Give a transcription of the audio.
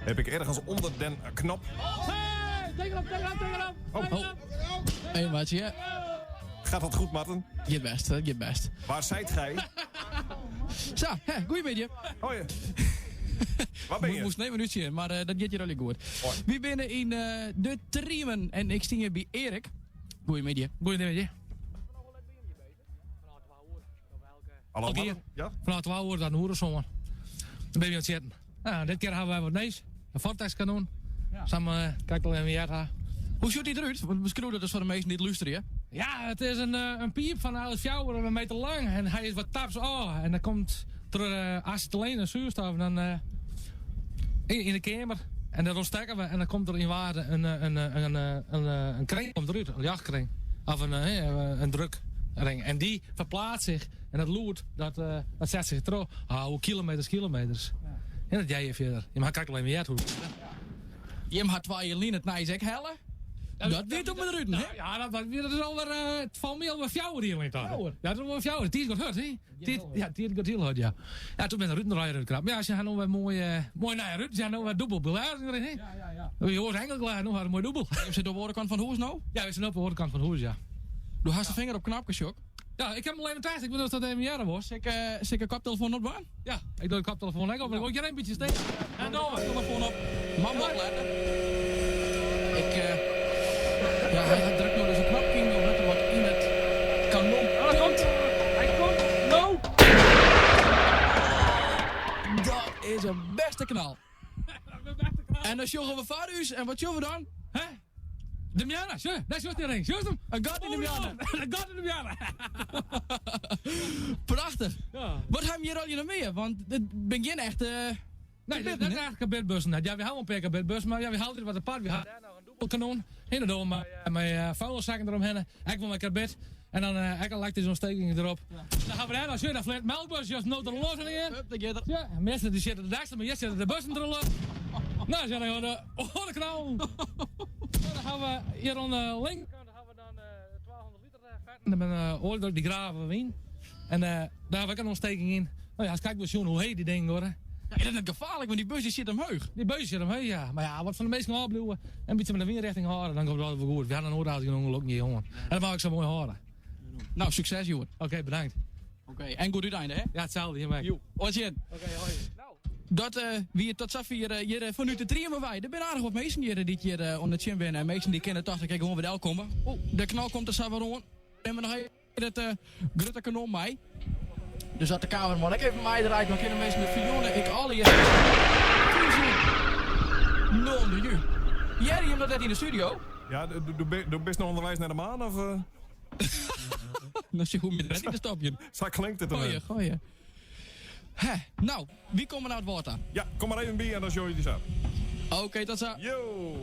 Heb ik ergens onder den knop. Oh. oh. Even wat, ja. Gaat dat goed, Marten? Giet bêst, dat giet bêst. Waar zijt gij? Zo, hè, goeiemiddei. Hoi. Waar ben je? Moast even útsjen, mar uh, dat giet hjir al goed. Wy binne yn uh, de Triemen en ik stean hjir by Erik. Goeiemiddei. Goeiemiddei. Hallo, Marten. Ja? Fanôf 12 oere tot in oere sân. Dan binne we oan it sjitten. Nou, dit kear hawwe wy wat nijs. In vortexkanon. Ja. Samen kijk al even heard ha. Hoe sjocht dy derút? Want beskriuw dat ris foar de minsken dy't lústerje. Ja, it is in, eh, in piip fan eigenlijk 4 meter lang. En hy is wat taps ôf. En dan komt troch uh, acetyleen en zuurstof en dan, uh, yn, yn de keamer. En dat ûntstekke we en dan komt der yn waarde in, in, in, in, in kring komt derút, in ljochtkring. Of in, in drukring. En dy ferplaatst sich en dat lûd dat, uh, dat set sich troch. Ah, oer kilometers, kilometers. Ja. En dat hearre je fierder. Je ha krekt al even heard hoe. Jim ha twa jier lyn it nijs ek helle. Dat wie op de ruten, hè? Ja, dat, dat is alwer, uh, it falt my alwer 4 jier lyn. Fjouwer? Ja, dat is alwer 4. Tiid giet hurd, hè? Tiid, ja, tiid giet hiel hurd, ja. Ja, doe binne de ruten der útkrapt. Mar ja, se ha no wer moai, uh, moai nije ruten. Se ha no wer dûbel glêzen deryn, hè? Ja, ja, ja. We oars ingelglêzen, no ha we moai dûbel. Jim sitte op de oare kant fan it hûs no? Ja, we sitte op de oare kant fan it hûs, ja. Do hast de finger op knopke, sjoch. Ja, ik ha him al even test. Ik wit net oft dat even hearre was. Sil ik, sil ik de koptelefoan opdwaan? Ja, ik doch de koptelefoan ek op. Ik wol hjir even in bytsje stean. En dan Telefoan op. Man opletten. Ik, uh, ja, hy drukt no dus in knopke yn, omdat der wat yn it kanon Oh, komt. Hy komt. No. Dat is in bêste knal. En dan sjogge we foar ús en wat sjogge we dan? Hè? De Mianne, sjoch, dêr sjochst dy ring. Sjochst him? In gat yn de Mianne. In gat yn de Mianne. Prachtich. Ja. Wat ha jim hjir allegear noch mear? Want it binne gjin echte Nee, dat is echt karbidbussen. Ja, we hawwe in pear karbidbussen, mar ja, we hawwe altyd wat apart. We hawwe dêr noch in dûbelkanon. Hinne dogge mei, mei uh, vuilniszakken eromhinne. Ek wol mei karbid. En dan uh, ek elektryske ontsteking derop. Ja. Dan hawwe we dêr noch, sjoch, dan fleant melkbus, just no der los en in. Hup, daar giet er. Ja, measten dy sitte de ekster, mar hjir sitte de bussen der los. Nou, sjoch, dan de, oh, de knal. Dan hawwe we hjir oan de linkerkant hawwe we dan uh, 200 liter fetten. Dan binne uh, dy grave we yn. En uh, dêr hawwe we ek in ontsteking yn. Nou ja, as kijk we sjoen hoe heech dy dingen wurde. Ja, is dat net gefaarlik, want dy bus dy sit omheech. Dy bus sit omheech, ja. Mar ja, wat fan de minsken ôfbliuwe en in bytsje mei de wynrjochting hâlde, dan komt it altyd wol goed. We hawwe noch noait eigentlik in ûngelok hjir hân. En dat mei ik sa moai hâlde. Nou, sukses hjoed. Oké, bedankt. Oké, en goed úteinde, hè? Ja, itselde, hjir Jo. Oant sjen. Oké, hoi. Dat uh, wie tot safier uh, hjir fanút de Trieme wei. Der binne aardich wat minsken hjir dy't hjir uh, oan it sjen binne. En minsken dy kinne tocht ik gewoan wer delkomme. Oeh, de knal komt der sa wer oan. Nimme we noch even it uh, grutte kanon mei. Dus as de kameraman ek even meidraait, dan kinne minsken de Fione ek allegear Non de ju. Hearre jim dat net yn de studio? Ja, do bist no ûnderweis nei de maan of? No sjoch hoe my der net yn te stopjen. Sa klinkt it. Goeie, goeie. Hè, no, wy komme nei it Wâld ta. Ja, kom mar even by en dan sjogge je dy sa. Oké, tot sa. Jo!